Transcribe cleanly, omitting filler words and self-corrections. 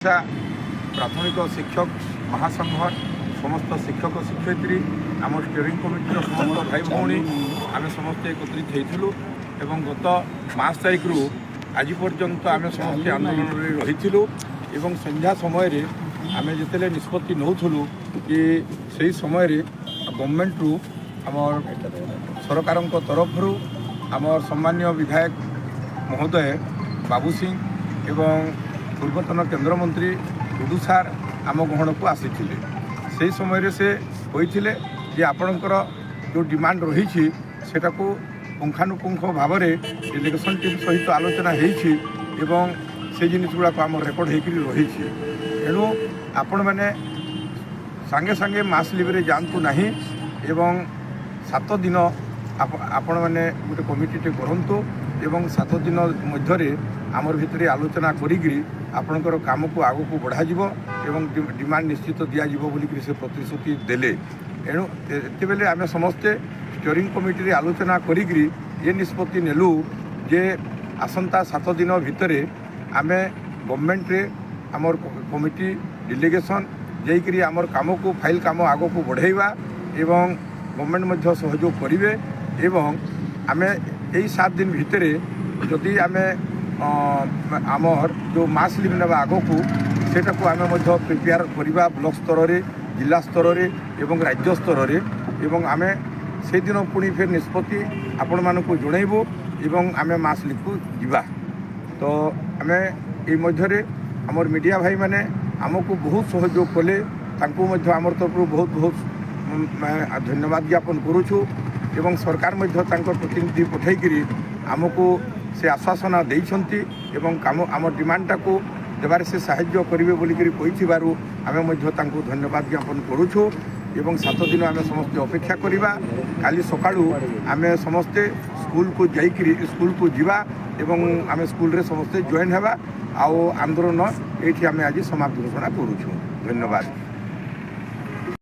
ପ୍ରାଥମିକ ଶିକ୍ଷକ ମହାସଂଘ ସମସ୍ତ ଶିକ୍ଷକ ଶିକ୍ଷୟିତ୍ରୀ, ଆମ ଷ୍ଟିୟରିଂ କମିଟିର ସମସ୍ତ ଭାଇ ଭଉଣୀ, ଆମେ ସମସ୍ତେ ଏକତ୍ରିତ ହେଇଥିଲୁ ଏବଂ ଗତ 5 ତାରିଖରୁ ଆଜି ପର୍ଯ୍ୟନ୍ତ ଆମେ ସମସ୍ତେ ଆନ୍ଦୋଳନରେ ରହିଥିଲୁ। ଏବଂ ସନ୍ଧ୍ୟା ସମୟରେ ଆମେ ଯେତେବେଳେ ନିଷ୍ପତ୍ତି ନେଉଥିଲୁ କି ସେହି ସମୟରେ ଗଭର୍ଣ୍ଣମେଣ୍ଟରୁ, ଆମର ସରକାରଙ୍କ ତରଫରୁ ଆମର ସମ୍ମାନୀୟ ବିଧାୟକ ମହୋଦୟ ବାବୁ ସିଂ ଏବଂ ପୂର୍ବତନ କେନ୍ଦ୍ରମନ୍ତ୍ରୀ ଟୁଡୁ ସାର୍ ଆମ ଗହଣକୁ ଆସିଥିଲେ। ସେହି ସମୟରେ ସେ କହିଥିଲେ ଯେ ଆପଣଙ୍କର ଯେଉଁ ଡିମାଣ୍ଡ ରହିଛି, ସେଟାକୁ ପୁଙ୍ଖାନୁପୁଙ୍ଖ ଭାବରେ ଡେଲିଗେସନ୍ ଟିମ୍ ସହିତ ଆଲୋଚନା ହେଇଛି ଏବଂ ସେ ଜିନିଷ ଗୁଡ଼ାକ ଆମର ରେକର୍ଡ଼ ହେଇକରି ରହିଛି। ଏଣୁ ଆପଣମାନେ ସାଙ୍ଗେ ସାଙ୍ଗେ ମାସ୍ ଲିଭ୍ରେ ଯାଆନ୍ତୁ ନାହିଁ ଏବଂ 7 ଦିନ ଆପଣମାନେ ଗୋଟେ କମିଟିଟେ କରନ୍ତୁ ଏବଂ 7 ଦିନ ମଧ୍ୟରେ ଆମର ଭିତରେ ଆଲୋଚନା କରିକିରି ଆପଣଙ୍କର କାମକୁ ଆଗକୁ ବଢ଼ାଯିବ ଏବଂ ଡିମାଣ୍ଡ ନିଶ୍ଚିତ ଦିଆଯିବ ବୋଲିକିରି ସେ ପ୍ରତିଶ୍ରୁତି ଦେଲେ। ଏଣୁ ଏତେବେଳେ ଆମେ ସମସ୍ତେ ଷ୍ଟିୟରିଂ କମିଟିରେ ଆଲୋଚନା କରିକିରି ଏ ନିଷ୍ପତ୍ତି ନେଲୁ ଯେ ଆସନ୍ତା 7 ଦିନ ଭିତରେ ଆମେ ଗଭର୍ଣ୍ଣମେଣ୍ଟରେ ଆମର କମିଟି ଡେଲିଗେସନ୍ ଯାଇକରି ଆମର କାମକୁ, ଫାଇଲ୍ କାମ ଆଗକୁ ବଢ଼ାଇବା ଏବଂ ଗଭର୍ଣ୍ଣମେଣ୍ଟ ମଧ୍ୟ ସହଯୋଗ କରିବେ। ଏବଂ ଆମେ ଏଇ 7 ଦିନ ଭିତରେ ଯଦି ଆମେ ଆମର ଯେଉଁ ମାସ୍ ଲିଭ୍ ନେବା ଆଗକୁ, ସେଟାକୁ ଆମେ ମଧ୍ୟ ପ୍ରିପେୟାର କରିବା ବ୍ଲକ ସ୍ତରରେ, ଜିଲ୍ଲା ସ୍ତରରେ ଏବଂ ରାଜ୍ୟ ସ୍ତରରେ। ଏବଂ ଆମେ ସେଇଦିନ ପୁଣି ଫେର ନିଷ୍ପତ୍ତି ଆପଣମାନଙ୍କୁ ଜଣାଇବୁ ଏବଂ ଆମେ ମାସ୍ ଲିଭ୍କୁ ଯିବା। ତ ଆମେ ଏଇ ମଧ୍ୟରେ ଆମର ମିଡ଼ିଆ ଭାଇମାନେ ଆମକୁ ବହୁତ ସହଯୋଗ କଲେ, ତାଙ୍କୁ ମଧ୍ୟ ଆମର ତରଫରୁ ବହୁତ ବହୁତ ଧନ୍ୟବାଦ ଜ୍ଞାପନ କରୁଛୁ। ଏବଂ ସରକାର ମଧ୍ୟ ତାଙ୍କ ପ୍ରତିନିଧି ପଠାଇକିରି ଆମକୁ ସେ ଆଶ୍ୱାସନା ଦେଇଛନ୍ତି ଏବଂ କାମ ଆମ ଡିମାଣ୍ଡଟାକୁ ଦେବାରେ ସେ ସାହାଯ୍ୟ କରିବେ ବୋଲିକିରି କହିଥିବାରୁ ଆମେ ମଧ୍ୟ ତାଙ୍କୁ ଧନ୍ୟବାଦ ଜ୍ଞାପନ କରୁଛୁ। ଏବଂ 7 ଦିନ ଆମେ ସମସ୍ତେ ଅପେକ୍ଷା କରିବା। କାଲି ସକାଳୁ ଆମେ ସମସ୍ତେ ସ୍କୁଲକୁ ଯାଇକିରି, ସ୍କୁଲକୁ ଯିବା ଏବଂ ଆମେ ସ୍କୁଲରେ ସମସ୍ତେ ଜଏନ୍ ହେବା। ଆଉ ଆନ୍ଦୋଳନ ଏଇଠି ଆମେ ଆଜି ସମାପ୍ତ ଘୋଷଣା କରୁଛୁ। ଧନ୍ୟବାଦ।